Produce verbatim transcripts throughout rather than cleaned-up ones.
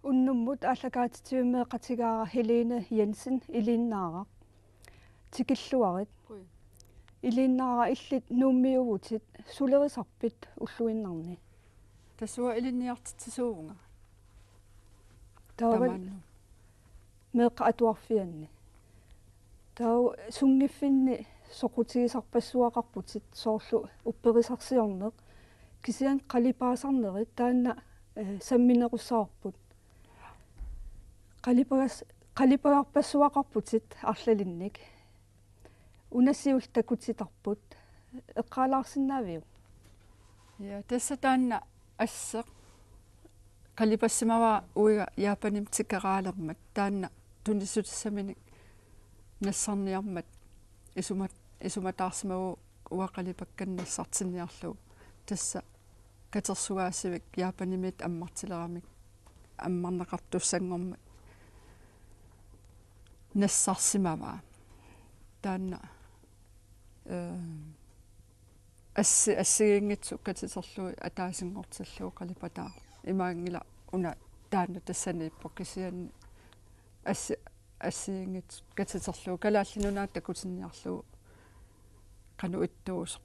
Unnummut aallakaatitsivimmeeqatigaara Helene Jensen, Iliinnaaraq. Tikilluarit. Qujan. Iliinnaaraq, illit Nuummiuvutit, sulerisarpit ulluinnarni? Tassa uanga ilinniartitsisuuvunga. Taava tamaannut. Meeqqat atuarfianni. Taava sunngiffinni soqutigisarpassuaqarputit, soorlu upperisarsiorneq, kisianni qalipaasarnerit taanna, eh, samminerussavarput. Qalipagas-, qalipagarpassuaqarputit arlalinnik. Una siulleq takutitarput. Eqqaalaarsinnaaviuk? Ja, tassa taanna asseq qalipassimavaa uiga Japanimut tikeraalermat, taanna tunissutissaminik nassarniarmat isumat-, isumataarsimavoq uanga qalipakkanik nassartinniarlugu. Tassa katersugaasivik Japanimiittut ammartileramik, ammarneqartussanngormat nassarsimavaa. Taanna, eh, assi-, assigiinngitsut katiterlugit ataasinngortillugu qalipataavoq. Imaanngilaq una taanna tassaniippoq, kisianni assi-, assigiinngitsut katiterlugit Kalaallit Nunaata takutinniarlugu qanoq ittuusoq.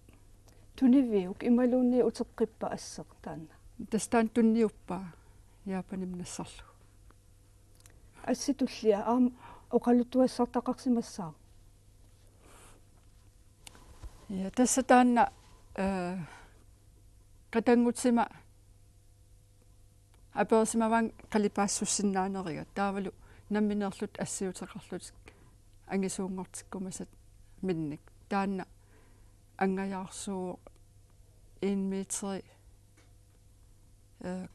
Tuniviuk imaluunniit uteqqippa asseq taanna? Tassa taanna tunniuppaa Japanimut nassarlugu. Assit tulliat aamma oqaluttuassartaqarsimassaaq. Ja, tassa taanna, eh, qatanngutima aperisimavarput qalipaassussinnaaneriga, taavalu nammineerlutik assiuteqarlutik angisuunngortikkumasat minnik. Taanna angajaarsuuvoq en meteri, eh,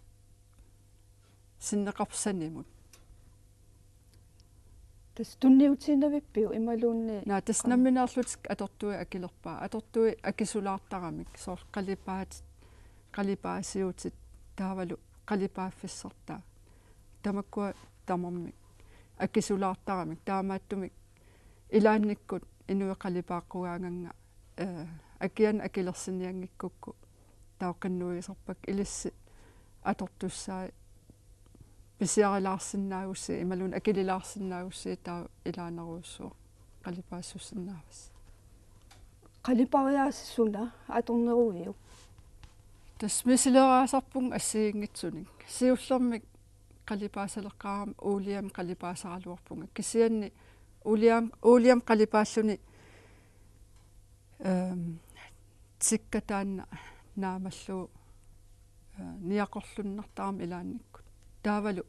sinneqarfik sanimut. Tassa tunniutiinnavippiuk imaluunniit? Naa, tassa qan- nammineerlutik atortuit akilerpaat. Atortuit akisulaartaramik, soorlu qalipaatit, qalipaasiutit, taavalu qalipaaffissartaa. Tamakkua tamarmik akisulaartaramik, taamaattumik ilaannikkut inuit qalipaaqqugaaganni, eh, akianik akilersinnianngikkukku taava qinnuigisarpakka, ilissi atortussai pisiarilaarsinnaagussigit imaluunniit akililaarsinnaagussigit, taava ilaanerujussuaq qalipaassussinnaavasi. Qalipariaasiit suna atorneruviuk? Tassa misileeraasarpunga assigiinngitsunik. Siullermik qalipaasaleqqaarama uuliamik qalipaasaraluarpunga. Kisianni uuliam-, uuliamik qalipaalluni, ehm, tikka taanna naamallugu, eh, niaqorluinnartarami ilaannikkut. Taavalu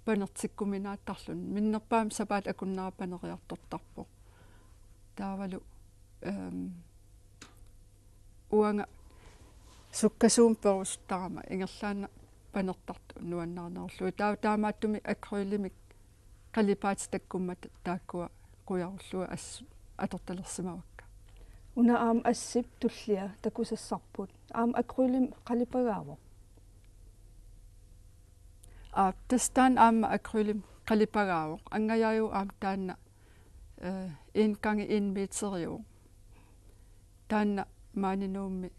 panertikkuminaattarluni. Minnerpaamik sapaatip akunnera paneriartortarpoq. Taavalu, ehm, uanga sukkasuumik perusuttarama ingerlaannaq panertartoq nuannarinerulluni. Taava taamaattumik akrylimik qalipaatit takkummata taakkua qujarullugit assut atortalersimavakka. Una aamma assip tullia takusassarput. Aamma akrylimik qalipagaavoq? Aap, tassa taanna aamma akrylimik qalipagaavoq. Angajaajuvoq aamma taanna, eh, en gange en meteriuvoq. Taanna maani Nuummi,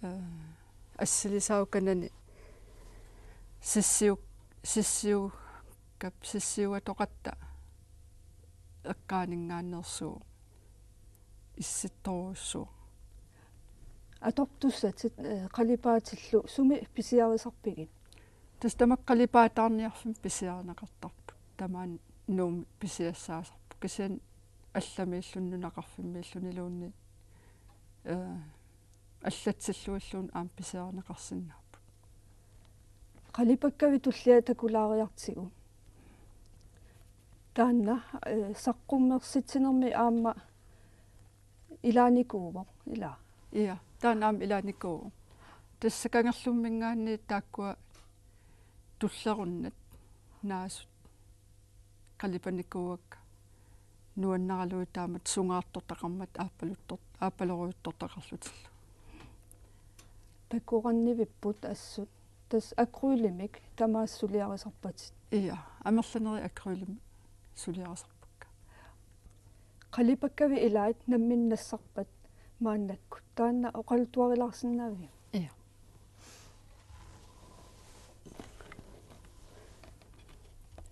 eh, assilisaakkanani sissiu-, sissiu-, kap-, sissiuatoqatta eqqaaninngaanneersuuvoq, issittorujussuaq. Atortussatit, eh, qalipaatillu sumi pisiarisarpigit? Tassa tamakku qalipaataarniarfimmik pisiarineqartarput. Tamaani Nuummi pisiassaasarput. Kisianni allamiilluni nunaqarfimmiilluniluunniit, eh, allatsillugilluunniit aamma pisiarineqarsinnaapput. Qalipakkavit tullia takulaariartigu. Taanna, eh, saqqummersitsinermi aamma ilaanikuuvoq, ilaa? Ja, taanna aamma ilaanikuuvoq. Tassa Kangerlumminngaanniit taakkua tullerunnat naasut qalipanikuuakka nuannaralugit taamatut sungaartortaqarmata aappaluttor-, aappalorujuttortaqarlutillu. Takorannivipput assut. Tassa akrylimik tamaasa suliarisarpatit? Ja, amerlanerit akrylimik suliarisarpakka. Qalipakkavit ilaat namminneq nassarpat maannakkut. Taanna oqaluttuarilaarsinnaaviuk? Ja.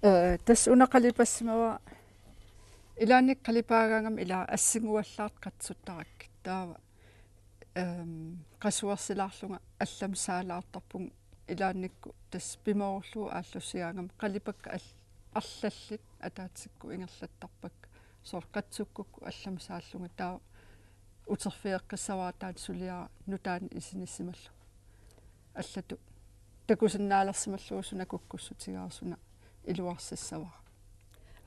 Ee, tassa una qalipassimavara, ilaanni qalipaagaangama ilaa assinguallaartut qatsuttarakkit. Taava, ehm, qasuersilaarlunga allami saalaartarpunga, ilaannikkut tassa pimoorullugu aallussigaangama qalipakkat al-, arlallit ataatsikkut ingerlattarpakka. Soorlu qatsukkukku allami saallunga, taava uterfigeqqissavara taanna suliara nutaanik isinissimallunga. Allatut takusinnaalersimallugu suna kukkussutigaara, suna iluarsissavara.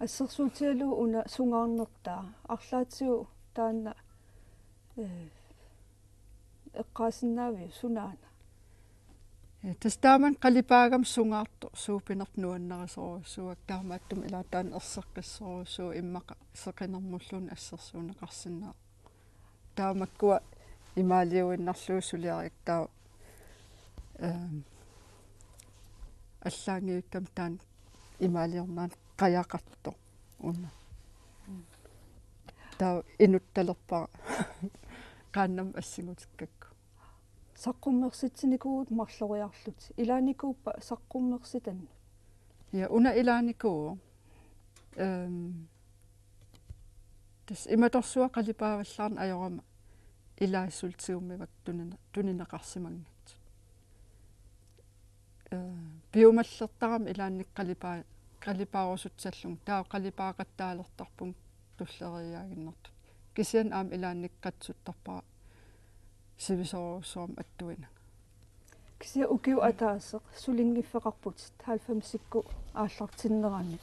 Assersuutigalugu una sungaarnertaa arlaatigut taanna, ee, eqqaasinnaaviuk sunaana? Ee, tassa taamani qalipaagama sungaartoq suupinerput nuannarisorujussuuakka, taamaattumik ilaa taanna erseqqissorujussuuvoq, immaqa seqinermulluunniit assersuunneqarsinnaavoq. Taava makkua imaaliuinnarlugu suliarigakkit, taava, ehm, allaanngivigama taanna imaaliornera qajaqartoq una. Taava inuttalerpara qaannamut assingutikkakku. Saqqummersitsinikuuvutit marloriarlutit. Ilaanikuuppa saqqummersitannut? Ja, una ilaanikuuvoq. Ehm, tassa imatorsuaq qalipaavallaarneq ajorama ilaassuseq tigummivakka tunine-, tunineqarsimanngitsut. Ee, piumallertarami ilaanni qalipaa-, qalipaarusutissallunga, taava qalipaaqattaalertarpunga tulleriiaaginnartut. Kisianni aamma ilaanni qatsuttarpara sivisoorujussuarmik attuinanga. Kisianni ukiup ataaseq sulinngiffeqarputit halvfemsikkut aallartinnerani.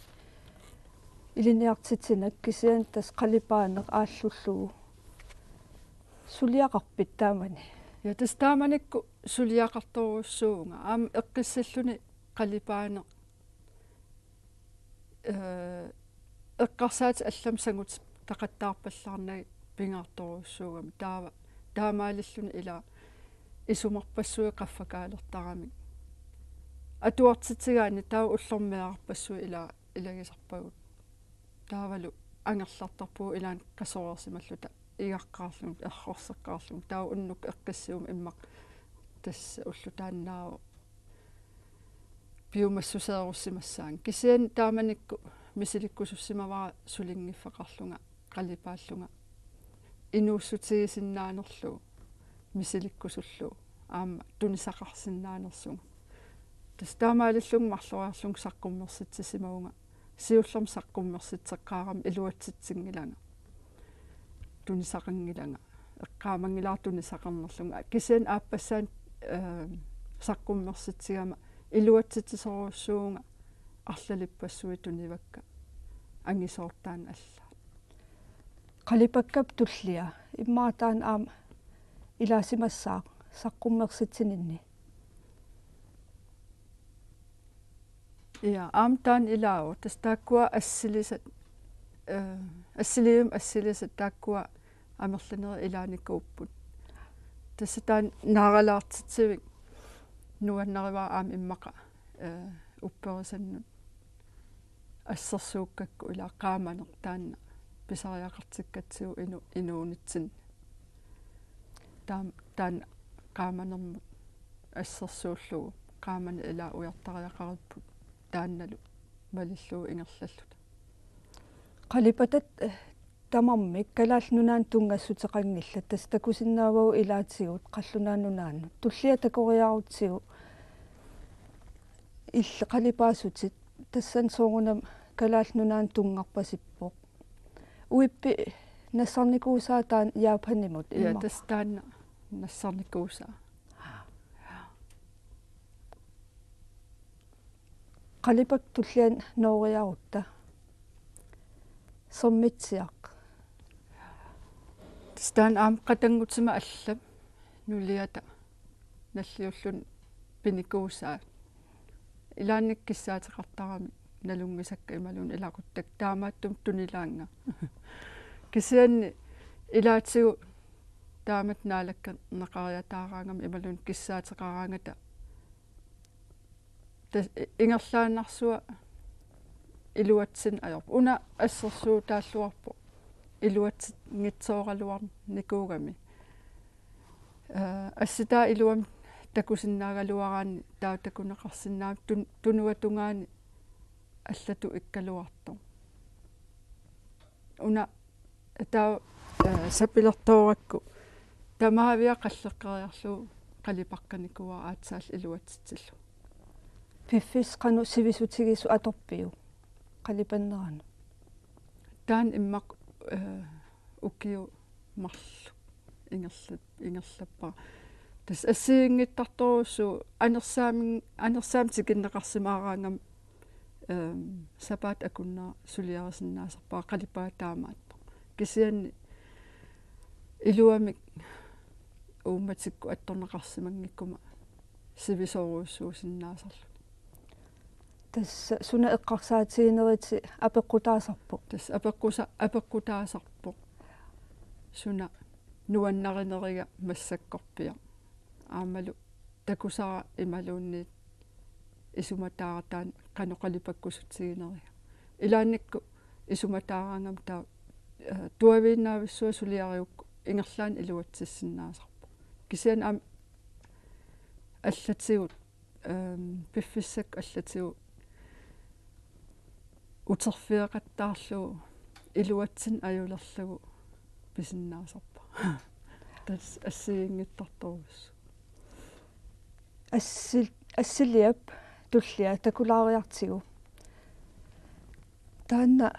Ilinniartitsineq kisianni tassa qalipaaneq aallullugu. Suliaqarpit taamani? Ja, tassa taamanikkut suliaqartorujussuuvunga. Aamma eqqissilluni qalipaaneq, ee, eqqarsaatit allamik sangutitaqattaarpallaarnagit pingaartorujussuugami. Taava taamaalilluni ilaa isumarpassuit qaffakaalertaramik atuartitsigaanni, taava ullormut meerarpassuit ilaa ilagisarpagut. Taavalu angerlartarpugut ilaanni qasoreersimalluta igaqqaarlugit, errorseqqaarlugit. Taava unnuk eqqissivunga immaqa tassa ulloq taannaavoq piumassuseerussimassaanga. Kisianni taamanikkut misilikkusussimavara sulinngiffeqarlunga, qalipaallunga inuussutigisinnaanerlugu misilikkusullugu aamma tunisaqarsinnaanersunga. Tassa taamaalillunga marloriarlunga saqqummersitsissimavunga. Siullermik saqqummersitseqqaarama iluatsitsinngilanga, tunisaqanngilanga, eqqaamanngilara tunisaqarnerlunga. Kisianni aappassaani, ee, saqqummersitsigama iluatsitsisorujussuuvunga arlalippassuit tunivakka angisoortaanni allaat. Qalipakkap tullia immaqa taanna aamma ilaasimassaaq saqqummersitsininni? Ja, aamma taanna ilaavoq. Tassa taakkua assilisat, ee, assiliivimmi assilisat taakkua amerlanerit ilaanikuupput. Tassa taanna naaralaartitsivik nuannarivara aamma immaqa, ee, upperisannut assersuukkakku ilaa qaamaneq taanna pisariaqartikkatsigu inu-, inuunitsinni. Taam-, taanna qaamanermut assersuullugu qaamaneq ilaa ujartariaqaripput taannalu malillugu ingerlalluta. Qalipatat, eh, tamarmik Kalaallit Nunaannut tunngassuteqanngillat, tassa takusinnaavagut ilaatigut Qallunaat Nunaannut. Tullia takoriarutsigu illit qalipaasutit, tassani soorunami Kalaallit Nunaannut tunngarpasippoq. Uippi nassarnikuusaa taanna Japanimut? Ja, immaqa tassa taanna nassarnikuusaa. Qalipakka tulliani nooriarutta. Sermitsiaq. Tassa taanna aamma qatanngutima allami nuliata nalliulluni pinikuusaa. Ilaanni kissaateqartarami nalunngisakka imaluunniit ilaquttakka, taamaattumik tunilaannga. Kisianni ilaatigut taamatut naalakkerneqariataaraangama imaluunniit kissaateqaraangata, tas-, ingerlaannarsuaq iluatsinneq ajorpoq. Una assersuutaalluarpoq iluatsinngitsooraluarnikuugami. Ee, assitaat iluamik takusinnaagaluaraanni taava takuneqarsinnaammat tun-, tunuatungaani allatut ikkaluartoq. Una taava, eh, sapilertoorakku tamaavia qalleqqeriarlugu qalipaqqinikuuara aatsaat iluatsitsillugu. Piffissaq qanoq sivisutigisoq atorpiuk qalipanneranut? Taanna immaqa, eh, ukiut marluk ingerla-, ingerlappara. Tassa assigiinngitsorujussuuvoq anersaami-, anersaamik tikinneqarsimaaraangama, ehm, sapaatip akunnera suliarisinnaasarpara qalipaat taamaattoq. Kisianni iluamik uummatikkut attorneqarsimanngikkuma sivisoorujussuusinnaasarluni. Tassa suna eqqarsaatiginerit apeqqutaasarpoq? Tassa apeqqusa-, apeqqutaasarpoq. Suna nuannarineriga massakkorpiaq. Aammalu takusara imaluunniit isumataara taanna qanoq qalipakkusutsigineriga. Ilaannikkut isumataaraangama taava, eh, tuaviinnaavissuaq suliarigukku ingerlaannaq iluatsissinnaasarpoq. Kisianni aamma allatigut, ehm, piffissakkut allatigut uterfigeqattaarlugu iluatsinneq ajulerlugu pisinnaasarpara. Tassa assigiinngitsorujussuuvoq. Assil-, Assiliap tullia takulaariartigu. Taanna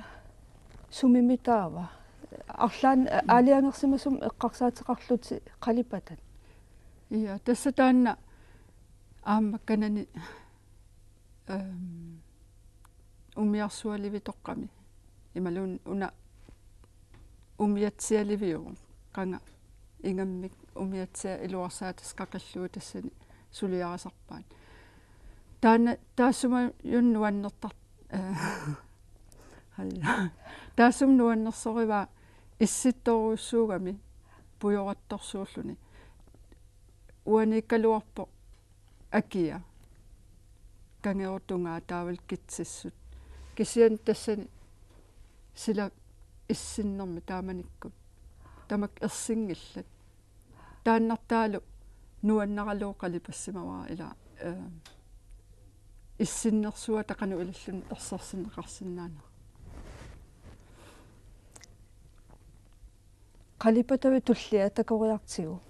sumimitaava? Arlaannik aalajangersimasumik eqqarsaateqarlutit qalipatat. Ja, tassa taanna aamma kanani, ehm, umiarsualivitoqqami. Imaluunniit una umiatsialiviuvoq, qanga ingammik umiatsiaq iluarsaatissaqaqillugu tassani suliarisarpaat. Taanna taassuma nuannertar-, eh, haj. Taassuma nuannersorivaa issittorujussuugami pujorattorsuulluni. Uaniikkaluarpoq akia. Kangerooq tungaa taavalu kitsissut. Kisianni tassani sila issinnermi taamanikkut. Tamakku ersinngillat. Taannartaalu nuannaralugu qalipassimavara ila, eh, issinnersuata qanoq ililluni ersersinneqarsinnaanera. Qalipatavit tullia takoriartigu.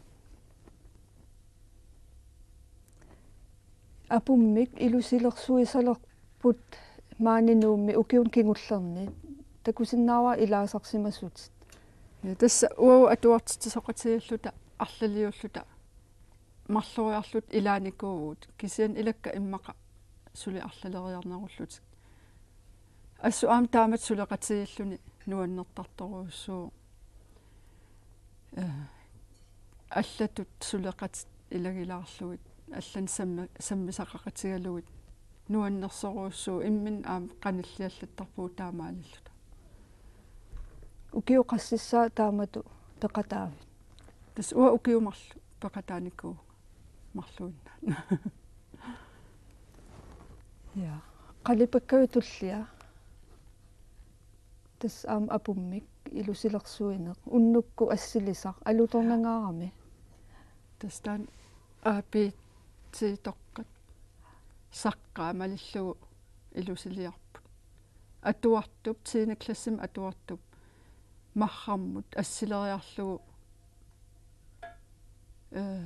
Apummik ilusilersuisalerput maani Nuummi ukiuni kingullerni, takusinnaavara ilaasarsimasutit. Ja, tassa uagut atuartitsisoqatigiilluta arlaliulluta marloriarluta ilaanikuuvugut, kisianni ilakka immaqa suli arlaleriarnerullutik. Assut aamma taamatut suleqatigiilluni nuannertartorujussuuvoq. Eh, allatut suleqatit ilagilaarlugit, allanik sammi-, sammisaqaqatigalugit nuannersorujussuuvoq, imminut aamma qanilliallattarpugut taamaalilluta. Ukiut qassissaat taamatut peqataavit? Tassa uanga ukiut marluk peqataanikuuvunga, marluinnaat. Ja. Qalipakkavit tullia. Tassa aamma apummik ilusilersuineq. Unnukkut assilisaq alutornangaarami. Tassa taanna A B C-toqqat saqqaat malillugu ilusiliarput. Atuartup, tiende klassimi atuartup marrarmut assileriarlugu, eh,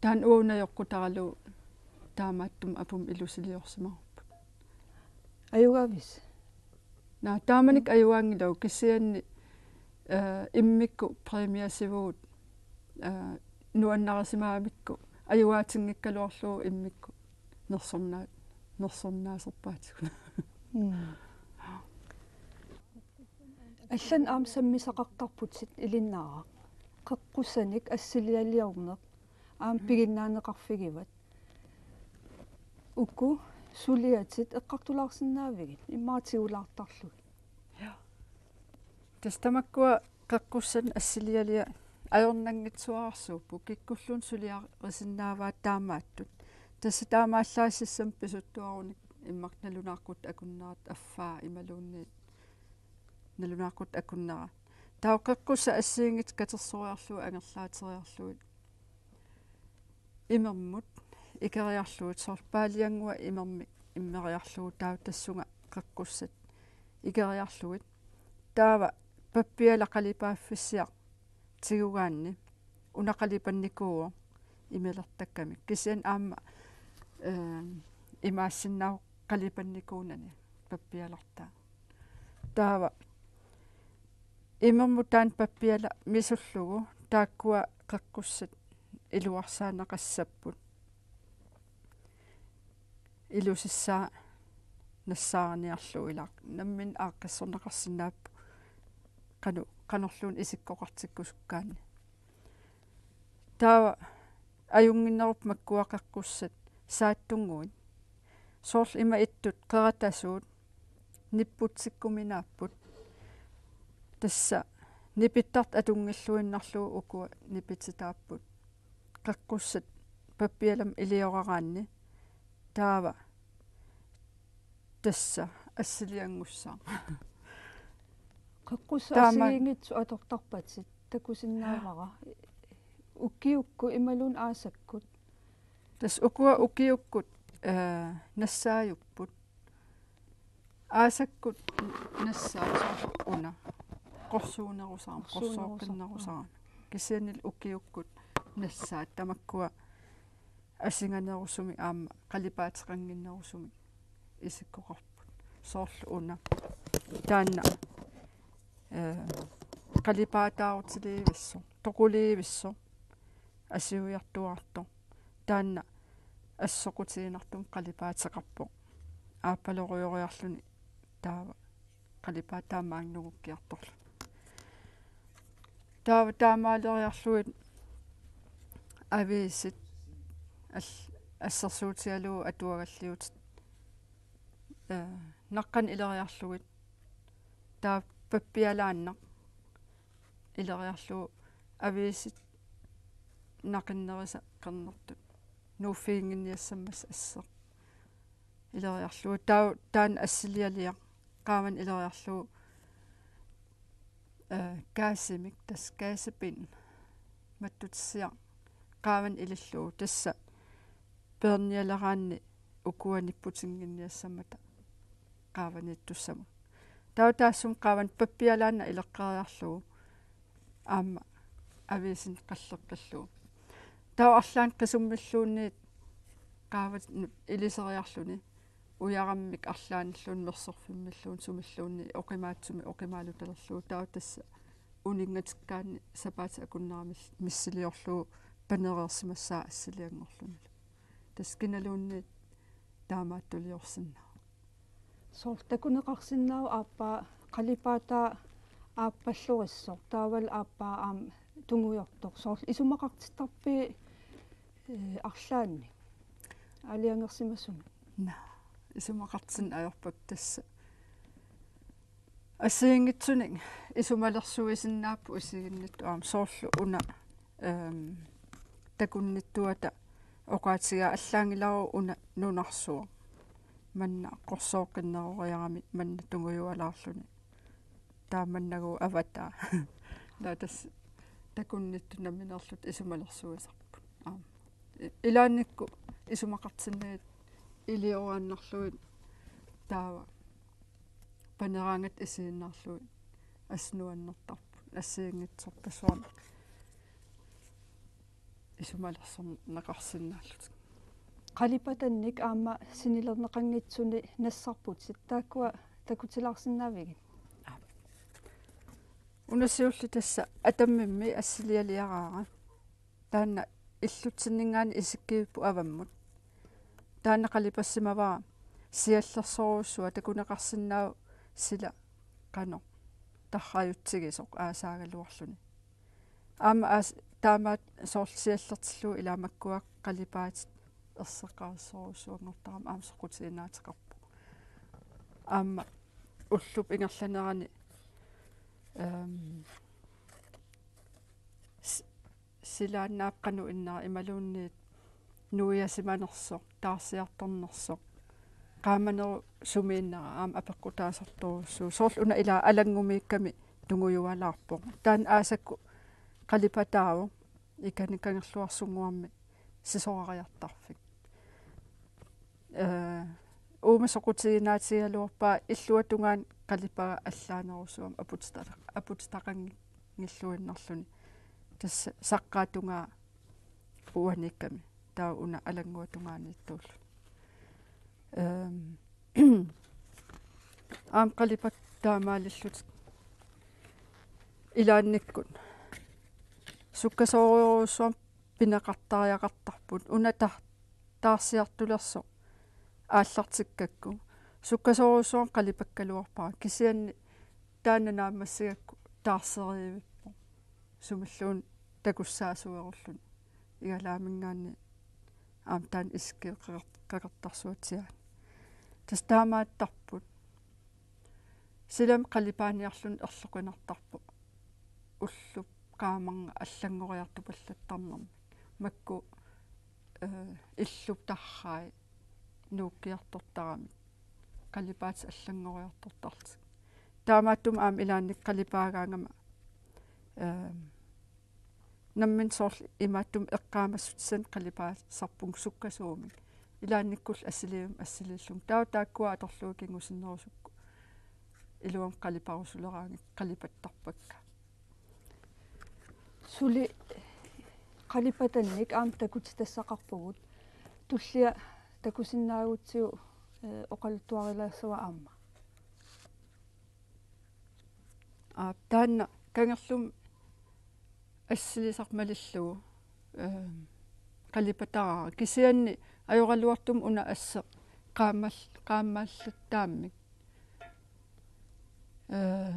taanna uagut najoqqutaralugu taamaattumik apummik ilusiliorsimavarput. Ajugaavisi? Naa, taamanikkut ajugaanngilagut, kisianni, eh, immikkut præmiasivugut, eh, nuannarisimamikku ajugaatinngikkaluarlugu immikkut nersorna-, nersornaaserpaatigut. Mm. Allanik aamma sammisaqartarputit ilinnaaraq. Qeqqussanik assilialiorneq aamma piginnaaneqarfigivat. Uku suliatit eqqartulaarsinnaavigit, immaqa tigulaartarlugit? Ja. Tassa tamakkua qeqqussanik assilialiat ajornanngitsuararsuupput, kikkulluunniit suliarisinnaavaat taamaattut. Tassa taamaallaassissamik pisuttuarunik immaqa nalunaaquttap akunnerat affaa imaluunniit nalunaaquttap akunnera. Taava qeqqussat assigiinngitsut katersoriarlugit angerlaateriarlugit imermut ikeriarlugit, soorlu paaliannguaq imermik immeriarlugu taava tassunga qeqqussat igeriarlugit. Taava pappiala qalipaaffissaaq tigugaanni una qalipannikuuvoq imilertakkami. Kisianni aamma, eh, imaassinnaavoq qalipannikuunani pappialartaa. Taava imermut taanna pappiala misullugu taakkua qeqqussat iluarsaaneqassapput. Ilusissaa nassaariniarlugu ilaa. Nammineq aaqqissorneqarsinnaapput qanoq, qanorluunniit isikkoqartikkusukkaanni. Taava ajunnginnerupput makkua qeqqussat saattunnguit. Soorlu ima ittut qeratasuut nipputsikkuminaapput. Tassa nipittartut atunngilluinnarlugu ukua nipititaapput. Qeqqussat pappialamik ilioraraanni taava tassa assilianngussaaq. Qeqqussat taama- assigiinngitsut atortarpatit takusinnaavara. Ukiukkut imaluunniit aasakkut. Tassa ukua ukiukkut, eh, nassaajupput. Aasakkut nassaat soorlu una. Qorsuunerusarami, qorsooqqinnerusarami. Kisiannili ukiukkut nassaat tamakkua asinganerusumik aamma qalipaateqannginnerusumik isikkoqarput. Soorlu una. Taanna, eh, qalipaataarutiliivissoq, toquliivissoq, asiujartuaartoq. Taanna assoqutiginartumik qalipaateqarpoq. Aappalorujoriarluni taava qalipaataa maannugukkiartorluni. Taava taamaaleriarlugit aviisit al-, assersuutigalugu atuagalliutit, eh, naqqani ileriarlugit. Taava pappialaannaq ileriarlugu aviisit naqinnerisa qernertut nuuffiginnginniassammassuk asseq. Ileriarlugu taava taanna assilialiaq qaavani ileriarlugu, eh, kaasimik tassa kaasipin mattutissiaq qaavani ilillugu tassa peernialeraanni ukua nipputinnginniassammata qaavaniittussamut. Taava taassuma qaavani pappialaannaq ileqqeriarlugu aamma aviisinik qalleqqillugu. Taava arlaannik qisummilluunniit qaavanut iliseriarluni ujarammik arlaannilluunniit mersorfimmilluunniit sumilluunniit oqimaatsumik oqimaalutalerlugu taava tassa uninngatikkaanni sapaatip akunnera mis-, missiliorlugu panereersimassaaq assilianngorlunilu. Tassa kinaluunniit taamaattuliorsinnaavoq. Soorlu takuneqarsinnaavoq aappaa qalipaataa aappallorissoq, taavalu aappaa aamma tungujortoq. Soorlu isumaqartittarpigit, eh, arlaannik aalajangersimasumik? Naa, isumaqartinneq ajorpakka tassa. Assigiinngitsunik isumalersuisinnaapput isiginnittut aamma soorlu una, ehm, takunnittuata oqaatigaa allaanngilara una nunarsuaq. Manna qorsooqqinneroriarami manna tungujualaarluni. Taamannagooq avataa. Naa tassa takunnittut nammineerlutik isumalersuisarput. Aamma. I-, ilaannikkut isumaqartinnagit ilioraannarlugit taava paneraangatta isiginnaarlugit assut nuannertarput. Assigiinngitsorpassuarnik isumalersorneqarsinnaallutik. Qalipatannik aamma sinilerneqanngitsuni nassarputit, taakkua takutilaarsinnaavigit? Aap. Una siulleq tassa Atammimmi assilialiaraara. Taanna illutsinninngaanniit isikkivipput avammut. Taanna qalipassimavara siallersorujussuaq, takuneqarsinnaavoq sila qanoq tarrajutsigisoq aasaagaluarluni. Aamma aas-, taamaat soorlu siallertillugu ilaa makkua qalipaatit erseqqarissorujussuanngortarami aamma soqutiginaateqarpoq. Aamma ullup ingerlanerani, ehm, s-, silaannaap qanoq innera imaluunniit nuiasimanersoq, taarsiartornersoq, qaamanerup sumiinnera aamma apeqqutaasartorujussuuvoq. Soorlu una ilaa alanngumiikkami tungujualaarpoq. Taanna aasakkut qalipataavoq ikani Kangerluarsunnguammi sisorariartarfik. Ee, uuma soqutiginaatigigaluarpara illuatungaani qalipaga allaanerusumik aputitaq-, aputitaqanngilluinnarluni. Tassa saqqaatungaa uaniikkami. Taava una alannguatungaaniittuulluni. Ehm, aamma qalipakka taamaalillutik ilaannikkut sukkasoorujussuarmik pineqartariaqartarput. Una ta-, taarsiartulersoq aallartikkakku sukkasoorujussuarmik qalipakkaluarpara. Kisianni taanna naammassigakku taarseriivippoq. Sumilluunniit takussaasuerulluni. Igalaaminngaanniit aamma taanna isikkiga qeqer-, qeqertarsuatsiaani. Tassa taamaattarput. Silami qalipaaniarluni erloqinartarpoq. Ullup qaamarnga allanngoriartupallattarnermik. Makku, eh, illup tarrai nuukkiartortaramik. Qalipaatit allanngoriartortarlutik. Taamaattumik aamma ilaanni qalipaagaangama, ehm, nammineq soorlu imaattumik eqqaamassutissani qalipaasarpunga sukkasuumik. Ilaannikkullu assiliivimmi assiliillunga. Taava taakkua atorlugit kingusinnerusukku iluamik qaliparusuleraangakkit qalipattarpakka. Suli qalipatannik aamma takutitassaqarpugut. Tullia takusinnaagutsigu, eh, oqaluttuarilaassavat aamma. Aa, taanna kangerlummi assilisaq malillugu, ehm, qalipataraara. Kisianni ajoraluartumik una asseq qaammal-, qaammaallattaammik. Eh,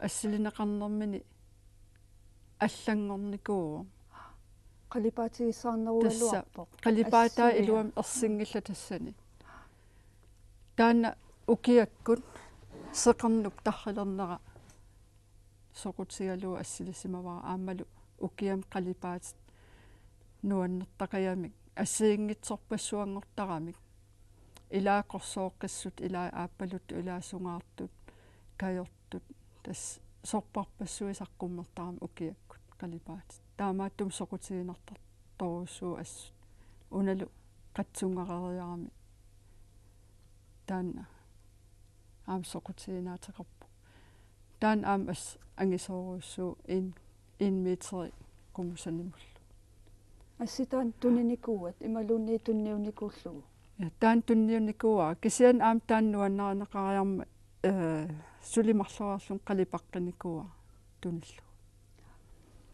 assilineqarnermini allanngornikuuvoq. Tassa qalipaatigissagaluarpoq. Qalipaataa assiliaq iluamik ersinngillat tassani. Taanna ukiakkut seqernup tarrilernera soqutigalugu assilisimavara aammalu ukiami qalipaatit nuannertaqagamik assigiinngitsorpassuanngortaramik. Ilaa qorsooqqissut, ilaa aappaluttut, ilaa sungaartut, kajortut. Tassa sorpassuit saqqummertaramik ukiakkut qalipaatit. Taamaattumik soqutiginartartorujussuuvoq assut. Unalu qatsunngareeriarami taanna aamma soqutiginaateqarpoq. Taanna aamma assut angisoorujussuuvoq en, en meteri qumusanimullu. Assut taanna tuninikuuat imaluunniit tunniunnikuullugu? Ja, taanna tunniunnikuuara. Kisianni aamma taanna nuannarineqariarmat, eh, suli marloriarlunga qalipaqqinikuuara tunillugu.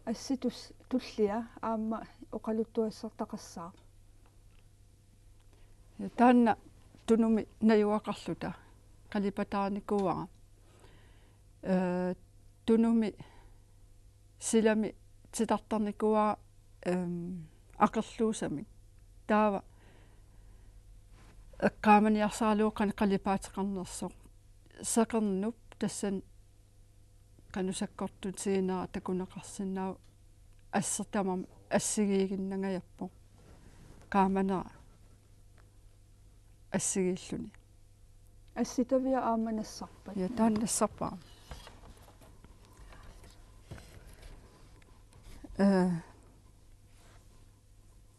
Assut tus-, tullia aamma oqaluttuassartaqassaaq. Ja, taanna tunumi najugaqarluta qalipataanikuuara. Eh, tunumi silami titartarnikuuara, ehm, aqerluusamik. Taava eqqaamaniarsaralugu qanoq qalipaateqarnersoq. Seqernup tassani qanoq sakkortutiginera takuneqarsinnaavoq, asseq tamarmi assigiiginnangajappoq. Qaamanera assigiilluni. Assitavia aamma nassarpat? Ja, taanna nassarpara. Eh,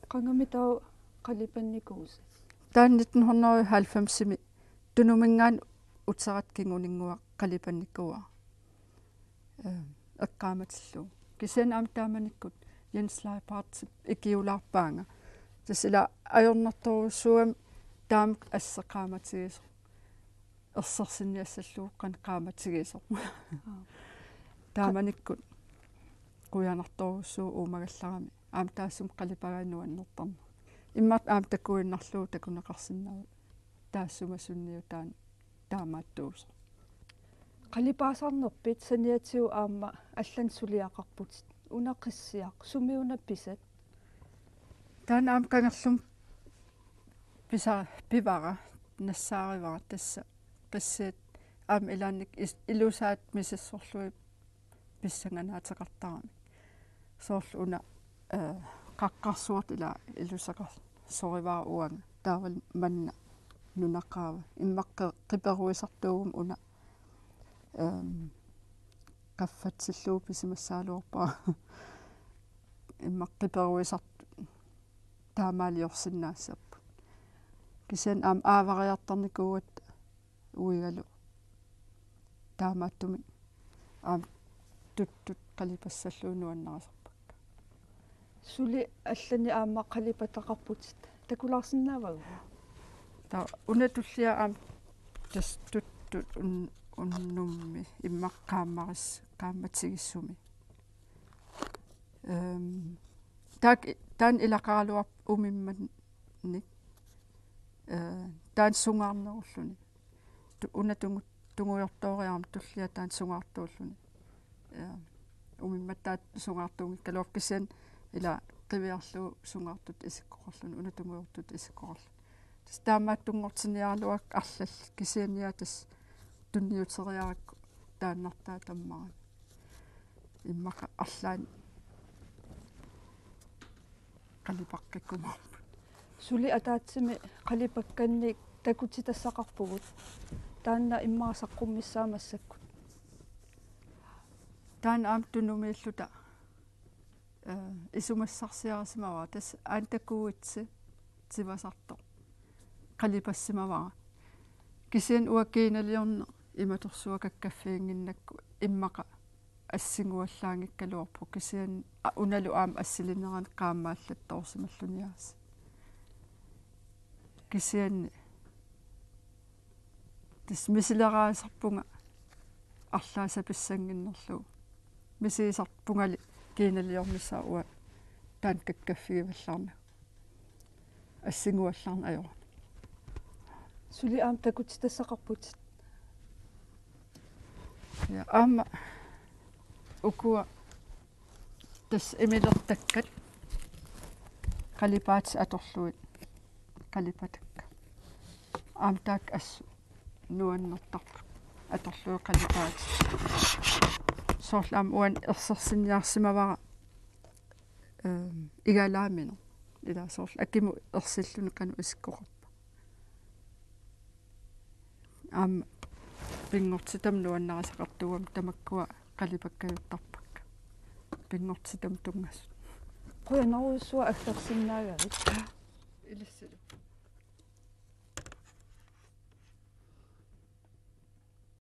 qangami taava qalipannikuusat? Taanna nitten hundrede og halvfemsimi Tunuminngaanniit uterat kinguninnguaq qalipannikuuara. Eh, eqqaamatillugu. Kisianni aamma taamanikkut Jens Leibhardt ikiulaarpaanga. Tassa ila ajornartorujussuugami taama asseq qaamatigisoq. Ersersinniassallugu qanoq qaamatigisoq. Aa. Taamanikkut qujanartorujussuuvoq uumagallarami. Aamma taassuma qalipagai nuannertarnerat. Immaqa aamma takuinnarlugu takuneqarsinnaavoq. Taassuma sunniutaa taamaattuusoq. Qalipaasarnerpit saniatigut aamma allanik suliaqarputit. Una qissiaq, sumiuna pisat? Taanna aamma kangerlummi pisa-, pivara, nassaarivara tassa. Qissiat aamma ilaanni is-, ilusaat misissorlugit pissanganaateqartaramik. Soorlu una, eh, qaqqarsuartut ila iluseqarsorivara uanga. Taavalu manna nunaqaava. Immaqa qi-, qiperuisartuuguma una, ehm, qaffatsillugu pisimassagaluarpara. Immaqa qiperuisartut taamaaliorsinnaassaput. Kisianni aamma aavariartarnikuugatta uigalu. Taamaattumik aamma tuttut qalipassallugu nuannarisarpakka. Suli allanik aamma qalipataqarputit takulaarsinnaavagut? Taava una tullia aamma tassa tuttut un-, unnummi immaqa qaammaris-, qaammatigissumi. Ehm, taak-, taanna ilaqaraluarpoq umimmannik. Eh, taanna sungaarnerulluni. Tu-, una tungu-, tungujortooriarmat tullia taanna sungaartuulluni. Eh, umimmat taanna sungaartuunngikkaluarpoq kisianni ila qiviarlugu sungaartutut isikkoqarluni, una tungujortutut isikkoqarluni. Tassa taamaattunngortinniaraluakka arlallit kisianni tassa tunniuteriarakku taannartaa tammarami. Immaqa arlaanni qalipaqqikkumaarput. Suli ataatsimik qalipakkannik takutitassaqarpugut. Taanna immaqa saqqummissaa massakkut. Taanna aamma tunumiilluta, eh, isumassarsiarisimavara. Tassa aamma takuitsi tivasartoq qalipassimavara. Kisianni uanga kiinaliorneq imatorsuaq kakkaffiginnginnakku immaqa assinguallaanngikkaluarpoq kisianni a-, unalu aamma assilinerani qaammaallattoorsimalluniaasi. Kisianni tassa misileraasarpunga arlaat sapissannginnerlugu. Misigisarpungali kiinaliornissaa uanga taanna kakkaffigivallaarnagu. Assinguallaarneq ajorami. Suli aamma takutitassaqarputit. Ja, aamma ukua tassa imilertakkat qalipaatit atorlugit qalipatakka. Aamma taakku assut nuannertarput atorlugit qalipaatit. Soorlu aamma uani ersersinniarsimavara, ehm, igalaamineq. Ila soorlu akimut ersilluni qanoq isikkoqarpa. Aamma pinngortitami nuannarisaqartuugami tamakkua qalipakkajuttarpakka. Pinngortitami tunngasut. Qujanarujussuaq aggersinnaagavit. Ilissilu.